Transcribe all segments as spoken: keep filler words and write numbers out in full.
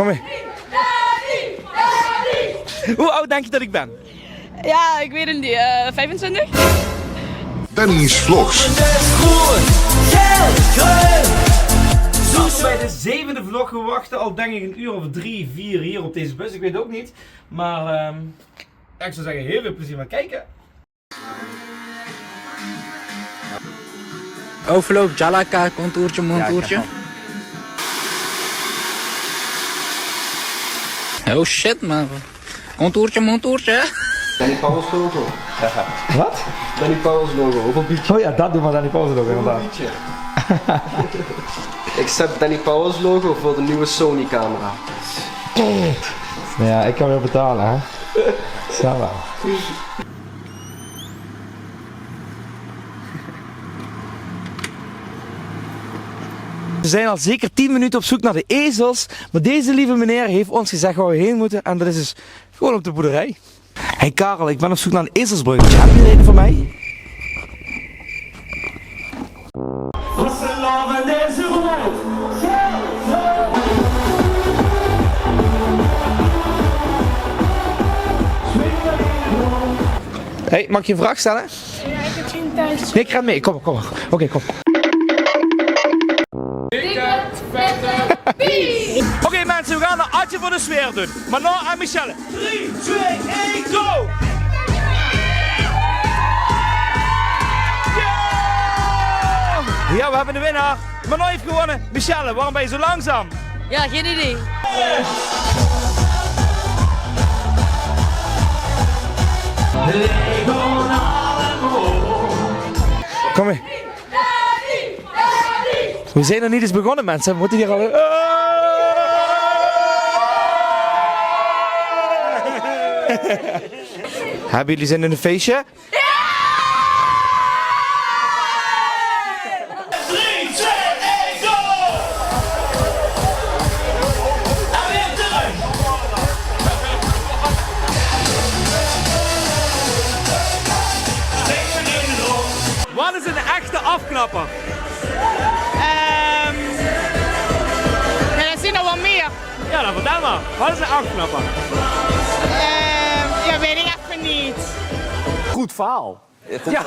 Kom mee. Hoe oud denk je dat ik ben? Ja, ik weet het niet. Eh, vijfentwintig? Danny's Vlogs. Welkom bij de zevende vlog. We wachten al, denk ik, een uur of drie, vier hier op deze bus. Ik weet het ook niet. Maar, ehm, ja, ik zou zeggen, heel veel plezier met kijken. Overloop, Jalaka, contourtje, montourtje. Oh shit, man. Contourtje, montourtje. Danny Pauwels logo. Wat? Danny Pauwels logo. Hoeveel bietje? Oh ja, dat doen we, Danny Pauwels logo, inderdaad. Hoeveel bietje? Ik zet Danny Pauwels logo voor de nieuwe Sony camera. Ja, ik kan weer betalen, hè? Zal wel. We zijn al zeker tien minuten op zoek naar de ezels, maar deze lieve meneer heeft ons gezegd waar we heen moeten en dat is dus gewoon op de boerderij. Hey Karel, ik ben op zoek naar een ezelsbruggetje. Heb je er een voor mij? Hey, mag ik je een vraag stellen? Ja, ik heb geen tijd. Nee, ik ga mee. Kom, kom. Oké, kom. Dikke vette pie. Oké, mensen, we gaan een Adje voor de sfeer doen. Maar nou aan Michelle. Drie, twee, één, go! Ja! Ja, we hebben de winnaar. Manon heeft gewonnen. Michelle, waarom ben je zo langzaam? Ja, geen idee. Kom mee. We zijn nog niet eens begonnen, mensen. We moeten hier al... Hebben jullie zin in een feestje? Drie, twee, één, go! En weer terug! Wat is een echte afknapper? Ehm, ja, dat zijn er wel meer. Ja, dan vertel maar. Wat is een afknapper? Ehm, ja, weet ik even niet. Goed verhaal. Ja.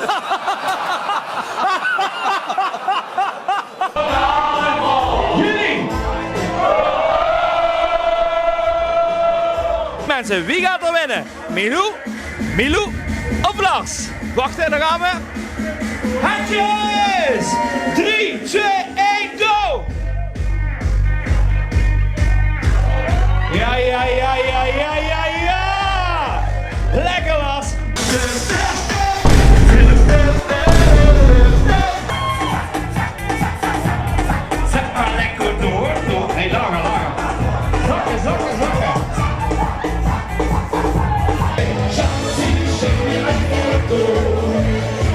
Mensen, wie gaat er winnen? Milou, Milou of Lars? Wachten, daar gaan we. Handjes! Drie, twee, één, go! Ja, ja, ja, ja, ja, ja, ja! Lekker, Lars! Zet maar lekker door, door. Hey, langer, langer. Zakken, zakken, zakken.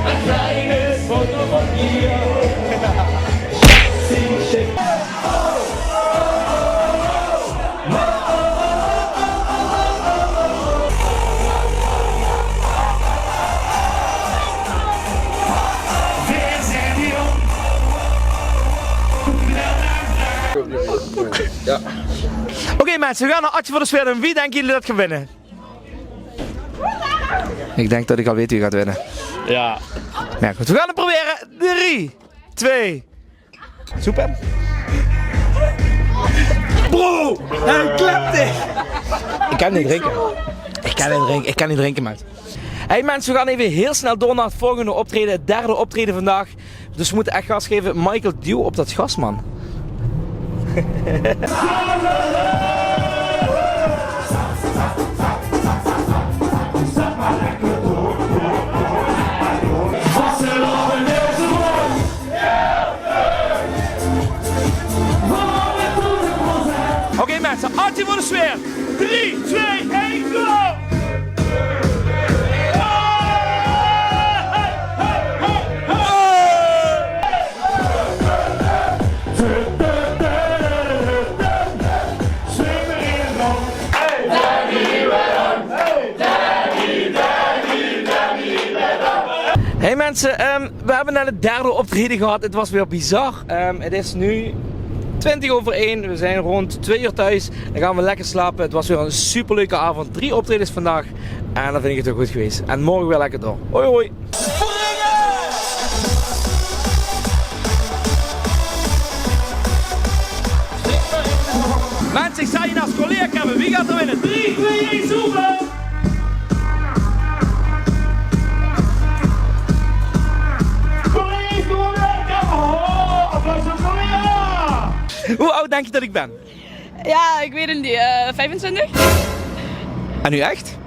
Een kleine foto van hier. Ja. Oké, mensen, we gaan naar Adje voor de sfeer. En wie denken jullie dat gaat winnen? Ik denk dat ik al weet wie gaat winnen. Ja. Maar ja, goed, we gaan het proberen. Drie, twee. Soep hem. Bro, hij klept dich. Ik kan niet drinken. Ik kan niet drinken, ik kan niet drinken, man. Hey mensen, we gaan even heel snel door naar het volgende optreden. Het derde optreden vandaag. Dus we moeten echt gas geven. Michael, duw op dat gas, man. Oké mensen, Adje voor de sfeer. Drie, twee, één, go! Hey mensen, ehm, we hebben net het derde optreden gehad. Het was weer bizar. Ehm, het is nu Twintig over één, we zijn rond twee uur thuis. Dan gaan we lekker slapen. Het was weer een superleuke avond. Drie optredens vandaag. En dan vind ik het wel goed geweest. En morgen weer lekker door. Hoi, hoi. Mensen, ik sta hier naast collega Kevin. Wie gaat er winnen? Drie, twee, één, zoemen! Collega gewonnen! Kevin! Oh, applaus voor collega! Hoe oud denk je dat ik ben? Ja, ik weet het niet. Eh, vijfentwintig? En u echt?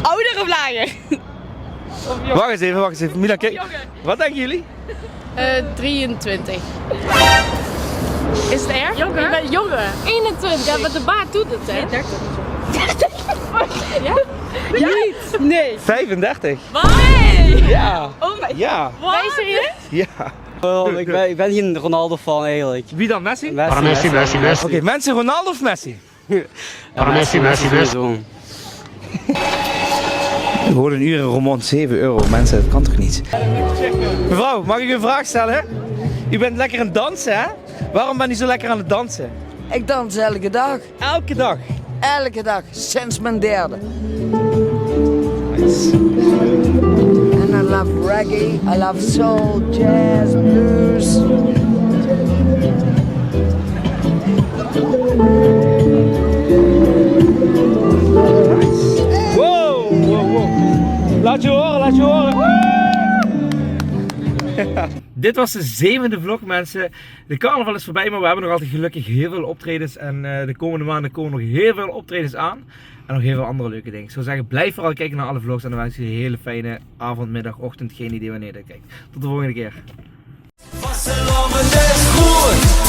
Ouder of lager? Wacht eens even, wacht eens even. Milan, kijk. Wat denken jullie? Eh, drieëntwintig. Is het erg? Jonger? Ik ben jonger. Eenentwintig. Ja, maar de baard doet het, hè? Nee, dertig. Ja? Ja? Nee. Vijfendertig. Wat? Ja. Oh my. Ja. Ben je serieus? Ja. Wel, ik ben, ik ben geen Ronaldo-fan eigenlijk. Wie dan? Messi? Messi, Messi, Messi, Messi. Oké, mensen, Ronaldo of Messi? Messi, Messi, Messi. Gewoon een uur in Roermond, zeven euro. Mensen, dat kan toch niet? Mevrouw, mag ik u een vraag stellen? U bent lekker aan het dansen, hè? Waarom bent u zo lekker aan het dansen? Ik dans elke dag. Elke dag? Elke dag, sinds mijn derde. Nice. And I love reggae, I love soul, jazz, blues. Wow, wow, wow. Laat je horen, laat je horen. Dit was de zevende vlog, mensen. De carnaval is voorbij, maar we hebben nog altijd gelukkig heel veel optredens. En eh, de komende maanden komen nog heel veel optredens aan. En nog heel veel andere leuke dingen. Ik zou zeggen, blijf vooral kijken naar alle vlogs. En dan wens ik je een hele fijne avond, middag, ochtend. Geen idee wanneer je dit kijkt. Tot de volgende keer. Vastelaovend is good.